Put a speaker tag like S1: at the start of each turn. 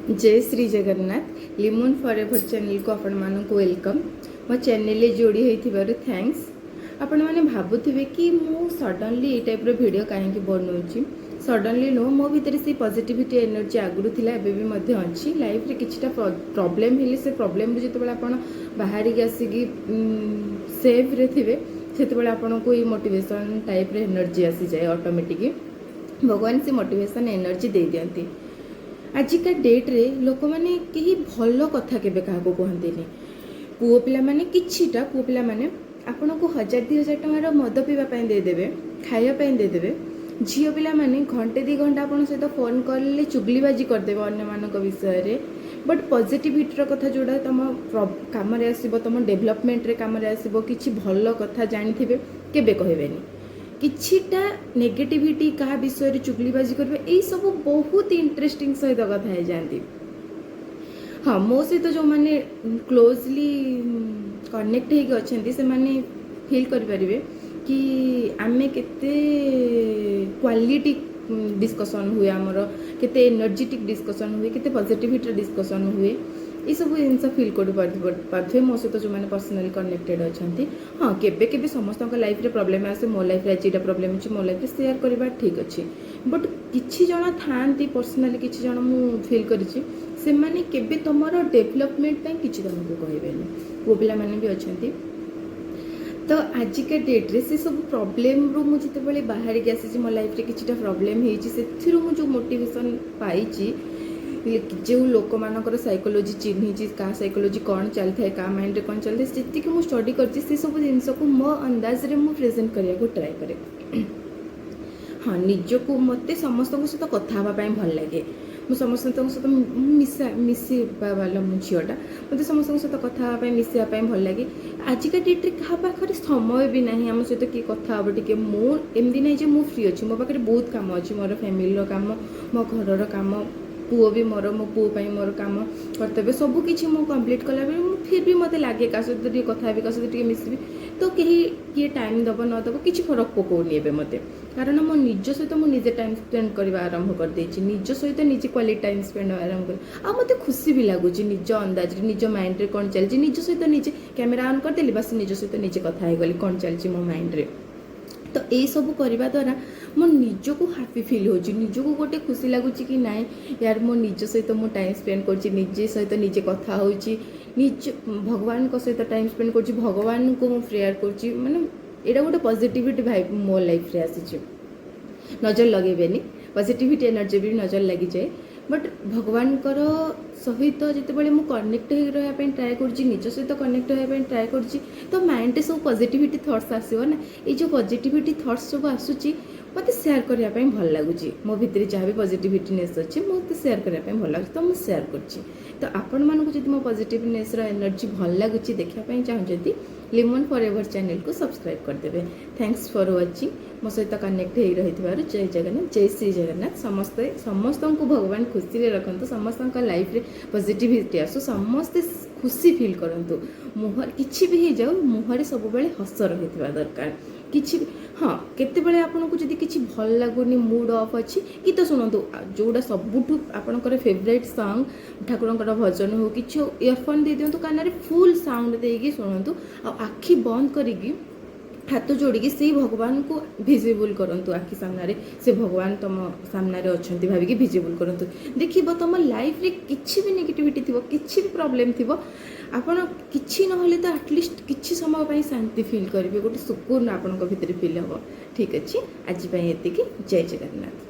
S1: Jay Shri Jagannath. Lemon for ever ଚ୍ୟାନେଲକୁ ଆପଣମାନଙ୍କୁ welcome. ମୋ ଚ୍ୟାନେଲରେ ଯୋଡ଼ି ହୋଇଥିବାରୁ thanks. ଆପଣମାନେ ଭାବୁଥିବେ କି ମୁଁ ସଡ଼ନଲି ଏଇ ଟାଇପ୍ର ଭିଡ଼ିଓ କାହିଁକି ବନଉଛି। ସଡ଼ନଲି ନୁହଁ, ମୋ ଭିତରେ ସେଇ ପଜିଟିଭିଟି ଏନର୍ଜି ଆଗରୁ ଥିଲା, ଏବେ ବି ମଧ୍ୟ ଅଛି। ଲାଇଫ୍ରେ କିଛିଟା ପ୍ରୋବ୍ଲେମ୍ ହେଲେ, ସେ ପ୍ରୋବ୍ଲେମ୍ରୁ ଯେତେବେଳେ ଆପଣ ବାହାରିକି ଆସିକି ସେଫ୍ରେ ଥିବେ, ସେତେବେଳେ ଆପଣଙ୍କୁ ଏଇ ମୋଟିଭେସନ୍ ଟାଇପ୍ର ଏନର୍ଜି ଆସିଯାଏ। ଅଟୋମେଟିକ୍ ଭଗବାନ ସେ ମୋଟିଭେସନ୍ ଏନର୍ଜି ଦେଇଦିଅନ୍ତି। ଆଜିକା ଡେଟ୍ରେ ଲୋକମାନେ କେହି ଭଲ କଥା କେବେ କାହାକୁ କୁହନ୍ତିନି। ପୁଅ ପିଲାମାନେ, କିଛିଟା ପୁଅ ପିଲାମାନେ ଆପଣଙ୍କୁ 1000 2000 ଟଙ୍କାର ମଦ ପିଇବା ପାଇଁ ଦେଇଦେବେ, ଖାଇବା ପାଇଁ ଦେଇଦେବେ। ଝିଅ ପିଲାମାନେ ଘଣ୍ଟେ 2 ଘଣ୍ଟା ଆପଣଙ୍କ ସହିତ ଫୋନ୍ କଲେ ଚୁଗଲିବାଜି କରିଦେବେ ଅନ୍ୟମାନଙ୍କ ବିଷୟରେ। ବଟ୍ ପଜିଟିଭିଟିର କଥା, ଯେଉଁଟା ତୁମ କାମରେ ଆସିବ, ତୁମ ଡେଭଲପମେଣ୍ଟରେ କାମରେ ଆସିବ, କିଛି ଭଲ କଥା ଜାଣିଥିବେ, କେବେ କହିବେନି। କିଛିଟା ନେଗେଟିଭିଟି, କାହା ବିଷୟରେ ଚୁଗଲିବାଜି କରିବେ, ଏଇସବୁ ବହୁତ ଇଣ୍ଟରେଷ୍ଟିଂ ସହିତ କଥା ହେଇଯାଆନ୍ତି। ହଁ, ମୋ ସହିତ ଯେଉଁମାନେ କ୍ଲୋଜଲି କନେକ୍ଟ ହେଇକି ଅଛନ୍ତି, ସେମାନେ ଫିଲ୍ କରିପାରିବେ କି ଆମେ କେତେ କ୍ୱାଲିଟି ଡିସ୍କସନ୍ ହୁଏ ଆମର, କେତେ ଏନର୍ଜେଟିକ୍ ଡିସ୍କସନ୍ ହୁଏ, କେତେ ପଜିଟିଭିଟିର ଡିସ୍କସନ୍ ହୁଏ। ଏସବୁ ଜିନିଷ ଫିଲ୍ କରିପାରୁଥିବେ ମୋ ସହିତ ଯେଉଁମାନେ ପର୍ସନାଲି କନେକ୍ଟେଡ଼ ଅଛନ୍ତି। ହଁ, କେବେ କେବେ ସମସ୍ତଙ୍କ ଲାଇଫ୍ରେ ପ୍ରୋବ୍ଲେମ୍ ଆସେ। ମୋ ଲାଇଫ୍ରେ ଆଜି ଏଇଟା ପ୍ରୋବ୍ଲେମ୍ ଅଛି, ମୋ ଲାଇଫ୍ରେ ସେୟାର କରିବା ଠିକ୍ ଅଛି। ବଟ୍ କିଛି ଜଣ ଥାଆନ୍ତି ପର୍ସନାଲି, କିଛି ଜଣ ମୁଁ ଫିଲ୍ କରିଛି, ସେମାନେ କେବେ ତୁମର ଡେଭଲପମେଣ୍ଟ ପାଇଁ କିଛି ତୁମକୁ କହିବେନି। ପୁଅ ପିଲାମାନେ ବି ଅଛନ୍ତି। ତ ଆଜିକା ଡେଟ୍ରେ ସେସବୁ ପ୍ରୋବ୍ଲେମ୍ରୁ ମୁଁ ଯେତେବେଳେ ବାହାରିକି ଆସିଛି, ମୋ ଲାଇଫ୍ରେ କିଛିଟା ପ୍ରୋବ୍ଲେମ୍ ହେଇଛି, ସେଥିରୁ ମୁଁ ଯେଉଁ ମୋଟିଭେସନ୍ ପାଇଛି, ଯେଉଁ ଲୋକମାନଙ୍କର ସାଇକୋଲୋଜି ଚିହ୍ନିଛି, କାହା ସାଇକୋଲୋଜି କ'ଣ ଚାଲିଥାଏ, କାହା ମାଇଣ୍ଡରେ କ'ଣ ଚାଲିଥାଏ, ଯେତିକି ମୁଁ ଷ୍ଟଡି କରିଛି, ସେସବୁ ଜିନିଷକୁ ମୋ ଅନ୍ଦାଜରେ ମୁଁ ପ୍ରେଜେଣ୍ଟ କରିବାକୁ ଟ୍ରାଏ କରେ। ହଁ, ନିଜକୁ ମୋତେ ସମସ୍ତଙ୍କ ସହିତ କଥା ହେବା ପାଇଁ ଭଲ ଲାଗେ। ମୁଁ ସମସ୍ତଙ୍କ ସହିତ ମିଶିବା ବାଲା ମୁଁ ଝିଅଟା। ମୋତେ ସମସ୍ତଙ୍କ ସହିତ କଥା ହେବା ପାଇଁ, ମିଶିବା ପାଇଁ ଭଲ ଲାଗେ। ଆଜିକା ଡେଟ୍ରେ କାହା ପାଖରେ ସମୟ ବି ନାହିଁ ଆମ ସହିତ କିଏ କଥା ହେବ ଟିକେ। ମୁଁ ଏମିତି ନାହିଁ ଯେ ମୁଁ ଫ୍ରି ଅଛି। ମୋ ପାଖରେ ବହୁତ କାମ ଅଛି। ମୋର ଫ୍ୟାମିଲିର କାମ, ମୋ ଘରର କାମ, ପୁଅ ବି ମୋର, ମୋ ପୁଅ ପାଇଁ ମୋର କାମ, କର୍ତ୍ତବ୍ୟ, ସବୁ କିଛି ମୁଁ କମ୍ପ୍ଲିଟ୍ କଲାବେଳେ ମୁଁ ଫିର୍ ବି ମୋତେ ଲାଗେ କାହା ସହିତ ଟିକେ କଥା ହେବି, କାହା ସହିତ ଟିକେ ମିଶିବି। ତ କେହି କିଏ ଟାଇମ୍ ଦେବ ନ ଦେବ, କିଛି ଫରକ ପକାଉନି ଏବେ ମୋତେ। କାରଣ ମୋ ନିଜ ସହିତ ମୁଁ ନିଜେ ଟାଇମ୍ ସ୍ପେଣ୍ଡ କରିବା ଆରମ୍ଭ କରିଦେଇଛି। ନିଜ ସହିତ ନିଜେ କ୍ୱାଲିଟି ଟାଇମ୍ ସ୍ପେଣ୍ଡ ଆରମ୍ଭ କରି ଆଉ ମୋତେ ଖୁସି ବି ଲାଗୁଛି। ନିଜ ଅନ୍ଦାଜରେ, ନିଜ ମାଇଣ୍ଡରେ କ'ଣ ଚାଲିଛି, ନିଜ ସହିତ ନିଜେ କ୍ୟାମେରା ଅନ୍ କରିଦେଲି, ବାସ୍, ନିଜ ସହିତ ନିଜେ କଥା ହେଇଗଲି କ'ଣ ଚାଲିଛି ମୋ ମାଇଣ୍ଡରେ। ତ ଏଇସବୁ କରିବା ଦ୍ୱାରା ମୋ ନିଜକୁ ହାପି ଫିଲ୍ ହେଉଛି, ନିଜକୁ ଗୋଟେ ଖୁସି ଲାଗୁଛି କି ନାଇଁ ୟାର, ମୋ ନିଜ ସହିତ ମୁଁ ଟାଇମ୍ ସ୍ପେଣ୍ଡ କରୁଛି, ନିଜେ ସହିତ ନିଜେ କଥା ହେଉଛି, ନିଜ ଭଗବାନଙ୍କ ସହିତ ଟାଇମ୍ ସ୍ପେଣ୍ଡ କରୁଛି, ଭଗବାନଙ୍କୁ ମୁଁ ପ୍ରେୟାର କରୁଛି। ମାନେ ଏଇଟା ଗୋଟେ ପଜିଟିଭିଟି ଭାଇବ୍ ମୋ ଲାଇଫ୍ରେ ଆସିଛି। ନଜର ଲଗେଇବେନି, ପଜିଟିଭିଟି ଏନର୍ଜି ବି ନଜର ଲାଗିଯାଏ। ବଟ୍ ଭଗବାନଙ୍କର ସହିତ ଯେତେବେଳେ ମୁଁ କନେକ୍ଟ ହେଇକି ରହିବା ପାଇଁ ଟ୍ରାଏ କରୁଛି, ନିଜ ସହିତ କନେକ୍ଟ ହେବା ପାଇଁ ଟ୍ରାଏ କରୁଛି, ତ ମାଇଣ୍ଡରେ ସବୁ ପଜିଟିଭିଟି ଥଟ୍ସ ଆସିବ ନା। ଏଇ ଯେଉଁ ପଜିଟିଭିଟି ଥଟ୍ସ ସବୁ ଆସୁଛି, ମୋତେ ସେୟାର କରିବା ପାଇଁ ଭଲ ଲାଗୁଛି। ମୋ ଭିତରେ ଯାହା ବି ପଜିଟିଭିଟିନେସ୍ ଅଛି, ମୋତେ ସେୟାର କରିବା ପାଇଁ ଭଲ ଲାଗୁଛି, ତ ମୁଁ ସେୟାର କରୁଛି। ତ ଆପଣମାନଙ୍କୁ ଯଦି ମୋ ପଜିଟିଭନେସ୍ର ଏନର୍ଜି ଭଲ ଲାଗୁଛି, ଦେଖିବା ପାଇଁ ଚାହୁଁଛନ୍ତି, ଲିମନ୍ ଫର୍ ଏଭର୍ ଚ୍ୟାନେଲକୁ ସବସ୍କ୍ରାଇବ୍ କରିଦେବେ। Thanks for watching. ମୋ ସହିତ କନେକ୍ଟ ହେଇ ରହିଥିବାରୁ ଜୟ ଜଗନ୍ନାଥ, ଜୟ ଶ୍ରୀ ଜଗନ୍ନାଥ। ସମସ୍ତେ, ସମସ୍ତଙ୍କୁ ଭଗବାନ ଖୁସିରେ ରଖନ୍ତୁ। ସମସ୍ତଙ୍କ ଲାଇଫ୍ରେ ପଜିଟିଭିଟି ଆସୁ। ସମସ୍ତେ ଖୁସି ଫିଲ୍ କରନ୍ତୁ। ମୁହଁ କିଛି ବି ହେଇଯାଉ, ମୁହଁରେ ସବୁବେଳେ ହସ ରହିଥିବା ଦରକାର। କିଛି ହଁ, କେତେବେଳେ ଆପଣଙ୍କୁ ଯଦି କିଛି ଭଲ ଲାଗୁନି, ମୁଡ୍ ଅଫ୍ ଅଛି, ଗୀତ ଶୁଣନ୍ତୁ, ଯେଉଁଟା ସବୁଠୁ ଆପଣଙ୍କର ଫେଭରାଇଟ୍ ସଙ୍ଗ୍, ଠାକୁରଙ୍କର ଭଜନ ହଉ, କିଛି ହଉ, ଇୟରଫୋନ୍ ଦେଇଦିଅନ୍ତୁ କାନରେ, ଫୁଲ୍ ସାଉଣ୍ଡ ଦେଇକି ଶୁଣନ୍ତୁ। ଆଉ ଆଖି ବନ୍ଦ କରିକି, ହାତ ଯୋଡ଼ିକି ସେଇ ଭଗବାନଙ୍କୁ ଭିଜିବୁଲ୍ କରନ୍ତୁ ଆଖି ସାମ୍ନାରେ। ସେ ଭଗବାନ ତୁମ ସାମ୍ନାରେ ଅଛନ୍ତି ଭାବିକି ଭିଜିବୁଲ୍ କରନ୍ତୁ। ଦେଖିବ, ତୁମ ଲାଇଫ୍ରେ କିଛି ବି ନେଗେଟିଭିଟି ଥିବ, କିଛି ବି ପ୍ରୋବ୍ଲେମ୍ ଥିବ, ଆପଣ କିଛି ନହେଲେ ତ ଆଟଲିଷ୍ଟ କିଛି ସମୟ ପାଇଁ ଶାନ୍ତି ଫିଲ୍ କରିବେ। ଗୋଟେ ସୁକୁନ ଆପଣଙ୍କ ଭିତରେ ଫିଲ୍ ହେବ। ଠିକ୍ ଅଛି, ଆଜି ପାଇଁ ଏତିକି। ଜୟ ଜଗନ୍ନାଥ।